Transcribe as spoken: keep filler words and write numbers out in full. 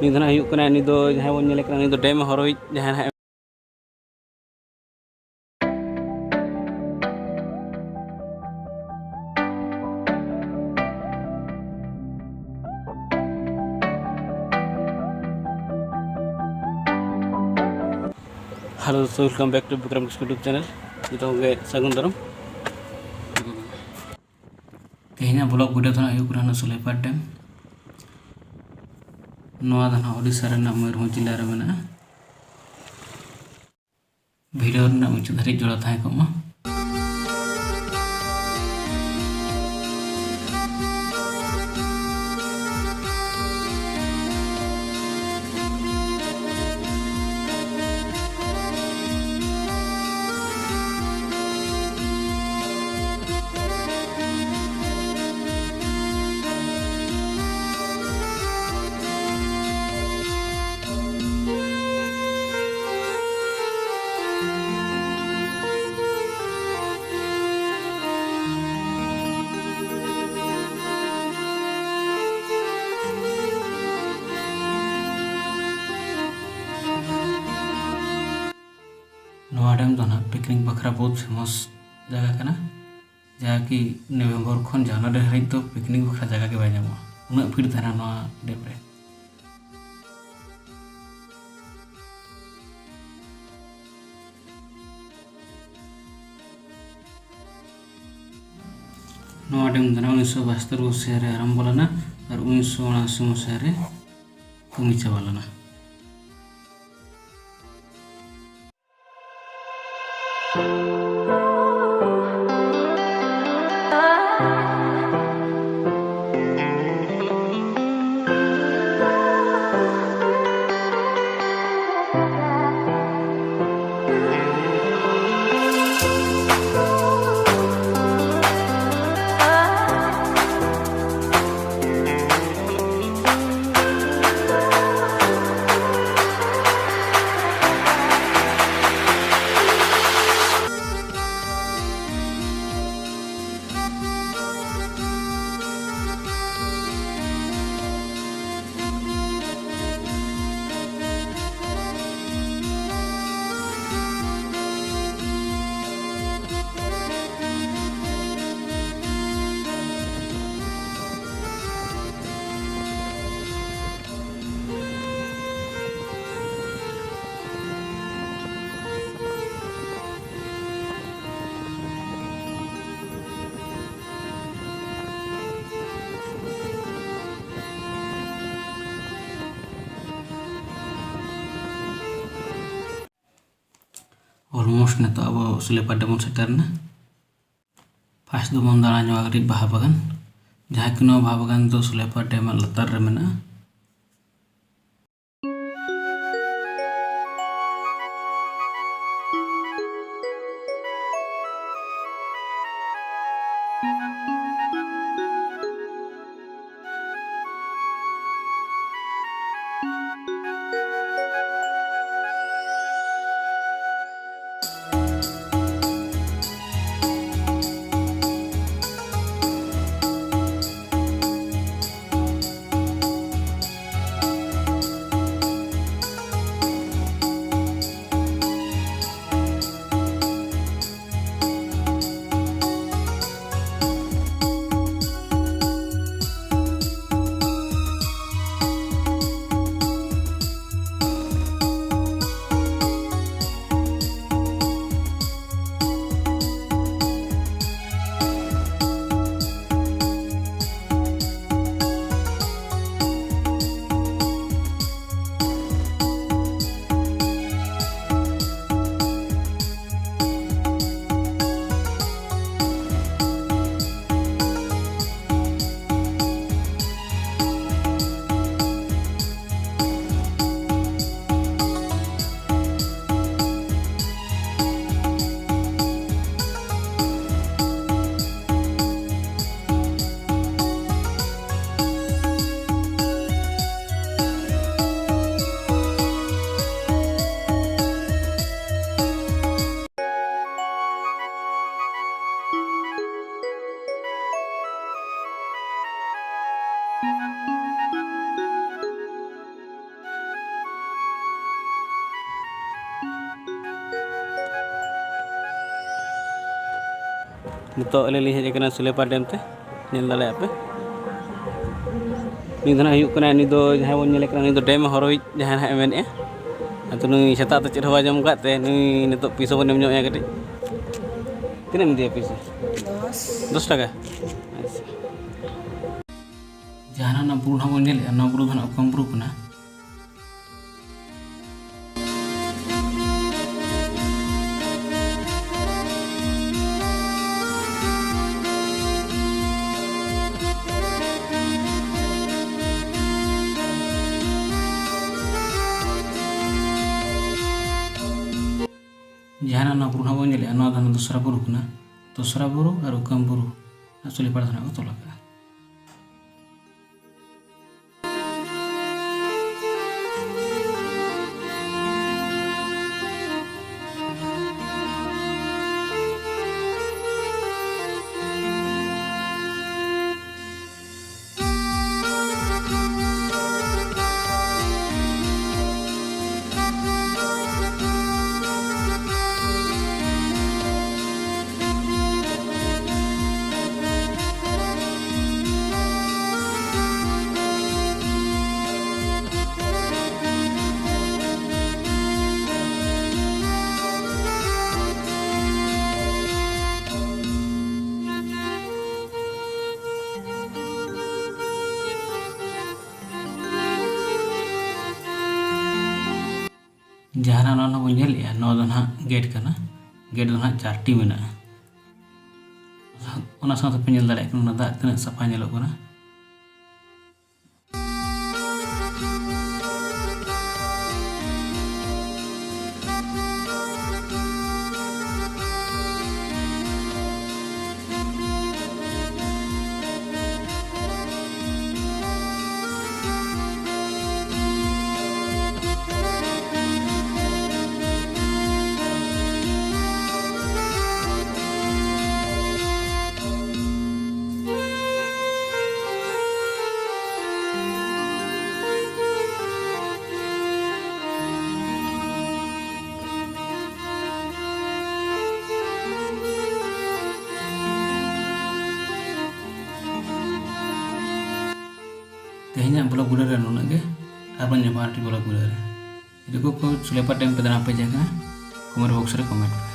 ᱩᱱᱤ ᱫᱚ ᱱᱟᱦᱟᱜ ᱦᱩᱭᱩᱜ ᱠᱟᱱᱟ, ᱩᱱᱤ ᱫᱚ ᱡᱟᱦᱟᱸᱭ ᱵᱚᱱ ᱧᱮᱞᱮ ᱠᱟᱱᱟ, ᱩᱱᱤ ᱫᱚ ᱰᱮᱢ ᱦᱚᱨᱚᱭᱤᱡ ᱡᱟᱦᱟᱸᱭ ᱱᱟᱦᱟᱜ᱾ Hello, so welcome back to Bikram Kishku YouTube channel. ᱡᱚᱛᱚ ᱠᱚᱜᱮ ᱥᱟᱹᱜᱩᱱ ᱫᱟᱨᱟᱢ᱾ ᱛᱮᱦᱮᱧᱟᱜ vlog video ᱫᱚ ᱱᱟᱦᱟᱜ ᱦᱩᱭᱩᱜ ᱠᱟᱱᱟ ᱥᱩᱞᱟᱹᱭᱯᱟᱲ ᱰᱮᱢ᱾ ᱱᱚᱣᱟ ᱫᱚ ᱱᱟᱦᱟᱜ ᱳᱰᱤᱥᱟ ᱨᱮᱱᱟᱜ ᱢᱚᱭᱩᱨᱵᱷᱚᱸᱡᱽ ᱡᱮᱞᱟ ᱨᱮ ᱢᱮᱱᱟᱜᱼᱟ᱾ ᱵᱷᱤᱰᱤᱭᱳ ᱨᱮᱱᱟᱜ ᱢᱩᱪᱟᱹᱫ ᱫᱷᱟᱹᱨᱤᱡ ᱡᱚᱲᱟᱣ ᱛᱟᱦᱮᱸ ᱠᱚᱜ ᱢᱟ᱾ ᱱᱚᱣᱟ ᱰᱮᱢ ᱫᱚ ᱱᱟᱦᱟᱜ ᱯᱤᱠᱱᱤᱠ ᱵᱟᱠᱷᱨᱟ ᱵᱚᱦᱩᱛ ᱯᱷᱮᱢᱟᱥ ᱡᱟᱭᱜᱟ ᱠᱟᱱᱟ, ᱡᱟᱦᱟᱸ ᱠᱤ ᱱᱚᱵᱷᱮᱢᱵᱚᱨ ᱠᱷᱚᱱ ᱡᱟᱱᱩᱣᱟᱨᱤ ᱦᱟᱹᱨᱤᱡ ᱫᱚ ᱯᱤᱠᱱᱤᱠ ᱵᱟᱠᱷᱨᱟ ᱡᱟᱭᱜᱟ ᱜᱮ ᱵᱟᱭ ᱧᱟᱢᱚᱜᱼᱟ, ᱩᱱᱟᱹᱜ ᱵᱷᱤᱲ ᱛᱟᱦᱮᱱᱟ ᱱᱚᱣᱟ ᱰᱮᱢ ᱨᱮ᱾ ᱱᱚᱣᱟ ᱰᱮᱢ ᱫᱚ ᱱᱟᱦᱟᱜ ᱩᱱᱤᱥᱥᱚ ᱵᱟᱦᱟᱛᱛᱳᱨ ᱢᱩᱥᱤᱭᱟ ᱨᱮ ᱟᱨᱟᱢᱵᱚ ᱞᱮᱱᱟ ᱟᱨ ᱩᱱᱤᱥᱥᱚ ᱩᱱᱟᱥᱤ ᱢᱩᱥᱤᱭᱟ ᱨᱮ ᱠᱟᱹᱢᱤ ᱪᱟᱵᱟ ᱞᱮᱱᱟ᱾ Almost ᱱᱤᱛᱚᱜ ᱟᱵᱚ ᱥᱩᱞᱮᱯᱟᱨ ᱰᱮᱢ ᱵᱚᱱ ᱥᱮᱴᱮᱨ ᱮᱱᱟ᱾ ᱯᱷᱟᱥᱴ ᱫᱚᱵᱚᱱ ᱫᱟᱬᱟ ᱧᱚᱜᱟ ᱠᱟᱹᱴᱤᱡ ᱵᱟᱦᱟ ᱵᱟᱜᱟᱱ, ᱡᱟᱦᱟᱸ ᱠᱤ ᱱᱚᱣᱟ ᱵᱟᱦᱟ ᱵᱟᱜᱟᱱ ᱫᱚ ᱥᱩᱞᱮᱯᱟᱨ ᱰᱮᱢ ᱞᱟᱛᱟᱨ ᱨᱮ ᱢᱮᱱᱟᱜᱼᱟ᱾ ᱱᱤᱛᱚᱜ ᱟᱹᱞᱤᱧ ᱞᱤᱧ ᱦᱮᱡ ᱟᱠᱟᱱᱟ ᱥᱩᱞᱮᱯᱟᱨ ᱰᱮᱢ ᱛᱮ, ᱧᱮᱞ ᱫᱟᱲᱮᱭᱟᱜ ᱯᱮ᱾ ᱱᱩᱭ ᱫᱚ ᱱᱟᱦᱟᱜ ᱦᱩᱭᱩᱜ ᱠᱟᱱᱟ, ᱱᱩᱭ ᱫᱚ ᱡᱟᱦᱟᱸᱭ ᱵᱚᱱ ᱧᱮᱞᱮ ᱠᱟᱱᱟ, ᱱᱩᱭ ᱫᱚ ᱰᱮᱢ ᱦᱚᱨᱚᱭᱤᱡ ᱡᱟᱦᱟᱸᱭ ᱱᱟᱦᱟᱜ ᱮ ᱢᱮᱱᱮᱫᱼᱟ᱾ ᱟᱫᱚ ᱱᱩᱭ ᱥᱮᱛᱟᱜ ᱛᱮ ᱪᱮᱫ ᱦᱚᱸ ᱵᱟᱭ ᱡᱚᱢ ᱟᱠᱟᱫ ᱛᱮ, ᱱᱩᱭ ᱱᱤᱛᱚᱜ ᱯᱩᱭᱥᱟᱹ ᱵᱚᱱ ᱮᱢ ᱧᱚᱜ ᱟᱭᱟ ᱠᱟᱹᱴᱤᱡ᱾ ᱛᱤᱱᱟᱹᱜ ᱮᱢ ᱤᱫᱤᱭᱟ ᱯᱩᱭᱥᱟᱹ? ᱫᱚᱥ᱾ ᱫᱚᱥ ᱴᱟᱠᱟ? ᱟᱪᱪᱷᱟ᱾ ᱡᱟᱦᱟᱸ ᱱᱟᱦᱟᱜ ᱵᱩᱨᱩ ᱱᱟᱦᱟᱜ ᱵᱚᱱ ᱧᱮᱞᱮᱫᱼᱟ, ᱱᱚᱣᱟ ᱵᱩᱨᱩ ᱫᱚ ᱱᱟᱦᱟᱜ ᱚᱠᱟᱢ ᱵᱩᱨᱩ ᱠᱟᱱᱟ᱾ ᱡᱟᱦᱟᱱᱟᱜ ᱱᱚᱣᱟ ᱵᱩᱨᱩ ᱱᱟᱦᱟᱜ ᱵᱚᱱ ᱧᱮᱞᱮᱜᱼᱟ, ᱱᱚᱣᱟ ᱫᱚ ᱱᱟᱦᱟᱜ ᱫᱚᱥᱨᱟ ᱵᱩᱨᱩ ᱠᱟᱱᱟ᱾ ᱫᱚᱥᱨᱟ ᱵᱩᱨᱩ ᱟᱨ ᱩᱠᱟᱢ ᱵᱩᱨᱩ ᱱᱟᱦᱟᱜ ᱥᱩᱞᱮᱯᱟᱲ ᱫᱚ ᱱᱟᱦᱟᱜ ᱠᱚ ᱛᱚᱞ ᱟᱠᱟᱫᱼᱟ᱾ ᱡᱟᱦᱟᱸ ᱱᱟᱦᱟᱜ ᱱᱚᱣᱟ ᱵᱚᱱ ᱧᱮᱞᱮᱜᱼᱟ, ᱱᱚᱣᱟ ᱫᱚ ᱱᱟᱦᱟᱜ ᱜᱮᱴ ᱠᱟᱱᱟ᱾ ᱜᱮᱴ ᱫᱚ ᱱᱟᱦᱟᱜ ᱪᱟᱨᱴᱤ ᱢᱮᱱᱟᱜᱼᱟ᱾ ᱚᱱᱟ ᱥᱟᱶᱛᱮ ᱯᱮ ᱧᱮᱞ ᱫᱟᱲᱮᱭᱟᱜ ᱠᱟᱱᱟ, ᱚᱱᱟ ᱫᱟᱜ ᱛᱤᱱᱟᱹᱜ ᱥᱟᱯᱷᱟ ᱧᱮᱞᱚᱜ ᱠᱟᱱᱟ᱾ ᱛᱮᱦᱮᱧᱟᱜ vlog video ᱨᱮ ᱱᱩᱱᱟᱹᱜ ᱜᱮ᱾ ᱟᱨᱵᱚᱱ ᱧᱟᱯᱟᱢᱟ ᱟᱨ ᱢᱤᱫᱴᱤᱡ vlog video ᱨᱮ᱾ ᱡᱩᱫᱤ ᱠᱚ ᱥᱩᱞᱮᱯᱟᱲ ᱰᱮᱢ ᱯᱮ ᱫᱟᱬᱟ ᱯᱮ ᱪᱟᱞᱟᱜ ᱠᱟᱱᱟ, comment box ᱨᱮ comment ᱯᱮ᱾